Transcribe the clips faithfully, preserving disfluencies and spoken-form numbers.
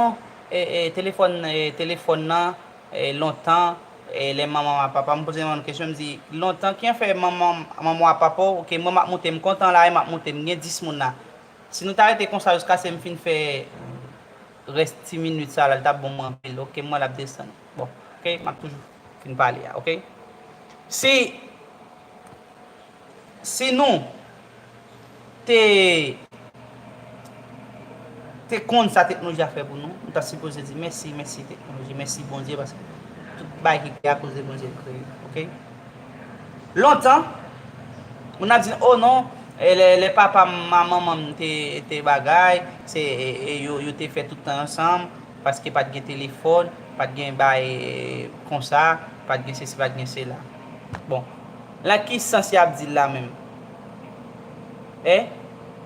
non, e, e, telefòn, e, telefòn nan, e, lontan, e, lè manman w ak papa, m poze manman kesyon, m di, lontan, kijan fè manman, manman w ak papa w, ke mwen m ap moute, m kontan la, e m ap moute, m gen dis moun la. Si nou ta rete konsa jiskaske m fin fè rès ti minit sa la, li t ap bon mwen anpil, oke, mwen l ap desann. Bon, oke, m ap toujou fin pale a, oke? Si, si nou te, te konn sa teknoloji a fè pou nou, nou ta sipoze di mèsi, mèsi teknoloji, mèsi Bondye, paske tout bagay ki kreye akoz de Bondye l kreye, oke? Lontan, moun ap di, o non, e lè, lè papa m ak manman m te, te bagay, se, e, e yo, yo te fè tout tan ansanm, paske pa t gen telefòn, pa t gen bay, e, konsa, pa t gen sesi, pa t gen sela. Bon, lan ki sans y ap di l la menm? E?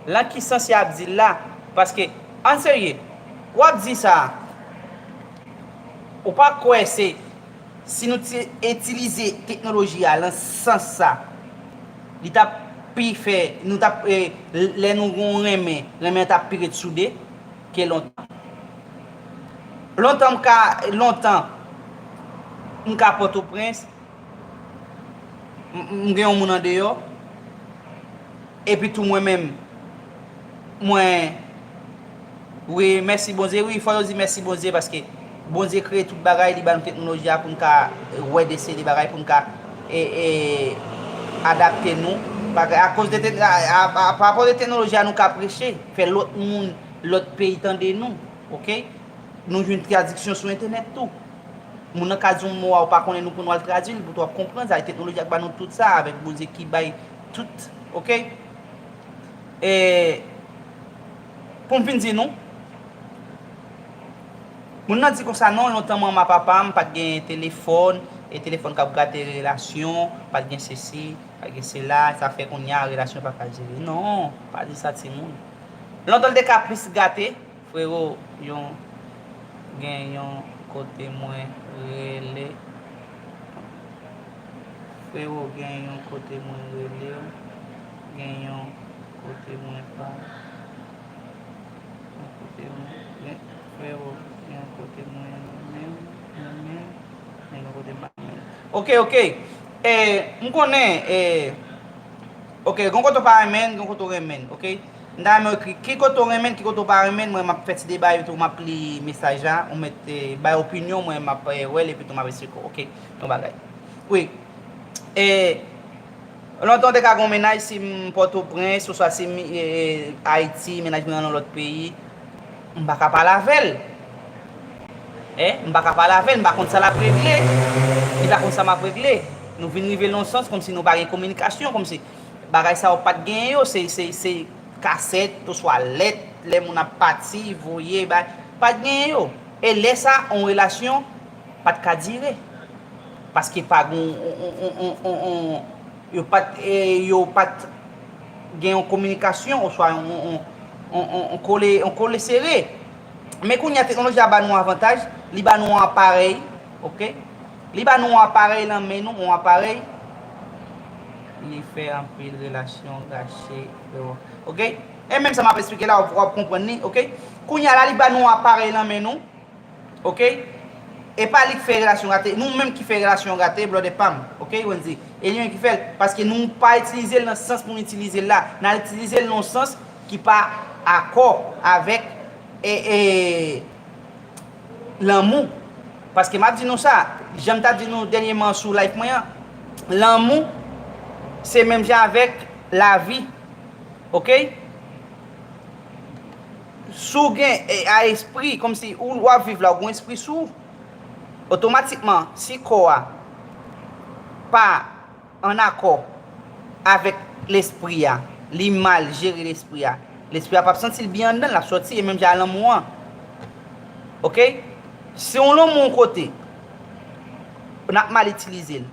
Lan ki sans y ap di l la? Paske, ann serye, w ap di sa, ou pa kwè se, si nou te itilize teknoloji a lan sans sa, li t ap pi fè, nou t ap, e, lè nou gon renmen, renmen an t ap pi ret soude ke lontan. Lontan m ka, lontan, m ka Pòtoprens, m, m gen yon moun andeyò, epi tou mwen menm, mwen, wi, mèsi Bondye, wi, fò yo di mèsi Bondye, paske Bondye kreye tout bagay, li ba nou teknoloji a pou n ka wè de seri de bagay, pou n ka, e, e, adapte nou. Bagay, akoz de tek-, a, a, a, pa rapò de teknoloji a, nou ka preche, fè lòt moun, lòt peyi tande nou, oke? Nou jwenn tradiksyon sou entènèt tou. Moun nan ka di yon mo a ou pa konnen, nou pou nou al tradui l, pou w ap konprann sa. E teknoloji a k ba nou tout sa, avèk Bondye ki bay tout, oke? E pou m fin di nou, moun nan di konsa, non, lontan manman papa m pa t gen telefòn, e telefòn k ap gate relasyon, pa t gen sesi, pa t gen sela, sa fè kounye a relasyon pa ka dire. Non, pa di sa timoun. Lontan l te ka plis gate, Frero, yon, gen yon kote mwen rele. Frero, gen yon kote mwen rele w. Gen yon kote mwen pa. Yon kote mwen, gen, Frero, gen yon kote mwen renmen, renmen, men gen yon kote m pa renmen. Oke, oke. E, m konnen, e, oke, gen yon kote w pa renmen, gen yon kote w renmen, oke? M ta renmen w ekri ki kote w renmen, ki kote w pa renmen, mwen m ap fè ti deba epi tou m ap li mesaj la, ou mèt, e, bay opinyon, mwen m ap, e, wè l epi tou m ap esplike w, oke? Yon bagay. Wi. E, lontan w te ka gen yon mennaj, si m Pòtoprens, oswa si m, e, e, Ayiti, mennaj mwen nan yon lòt peyi, m pa ka pale avè l. E, m pa ka pale avè l, m pa konn sa l ap regle. Li pa konn sa m ap regle. Nou vin rive nan yon sans kòmsi nou pa gen kominikasyon, kòmsi bagay sa yo pa t genyen yo, se, se, se kasèt, oswa lèt, lè moun ap pati, voye, bay, pa t genyen yo. E lè sa, yon relasyon pa t ka dire. Paske pa gen yon, yon, yon, yon, yon, yon, yo pa t, e, yo pa t gen yon kominikasyon, oswa yon, yon, yon, yon, yon, yon kole, yon kole sere. Men kounye a, teknoloji a ba nou avantaj, li ba nou yon aparèy, oke? Li ba nou yon aparèy nan men nou, yon aparèy. Li fè anpil relasyon gache, yo. Oke? E menm sa m ap esplike la, w ap konprann li, oke? Kounye a la, li ba nou yon aparèy nan men nou, oke? E pa li k fè relasyon gate, nou menm ki fè relasyon gate, brother pa m, oke, Wendy? E li menm ki fè l, paske nou pa itilize l nan sans pou nou itilize l la. N al itilize l nan yon sans ki pa akò avèk, e, e, lanmou. Paske m ap di nou sa, jan m t ap di nou dènyèman sou live mwen an, lanmou se menm jan avèk lavi, oke? Si w gen, e, a espri, kòmsi ou, w ap viv la, ou gen espri sou ou, otomatikman, si kò a pa ann akò avèk lespri a, li mal jere lespri a, lespri a p ap santi l byen anndan l, l ap sòti, e menm jan a lanmou an. Oke? Si yon lanmou yon kote, n ap mal itilize l.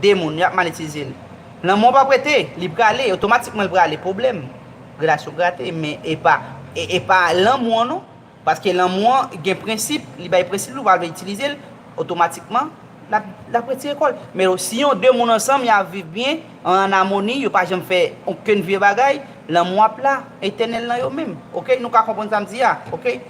De moun, y ap mal itilize l. Lanmou an p ap rete, li prale, otomatikman l prale, pwoblèm. Relasyon gate, men e pa, e, e pa lanmou an non. Paske lanmou an gen prensip, li bay prensip li, ou pa vle itilize l, otomatikman, l ap, l ap retire kò l. Men si yon de moun ansanm, y ap viv byen, an amoni, yo pa janm fè okenn vye bagay, lanmou ap la, etènèl nan yo menm. Oke? Nou ka konprann sa m di a, oke?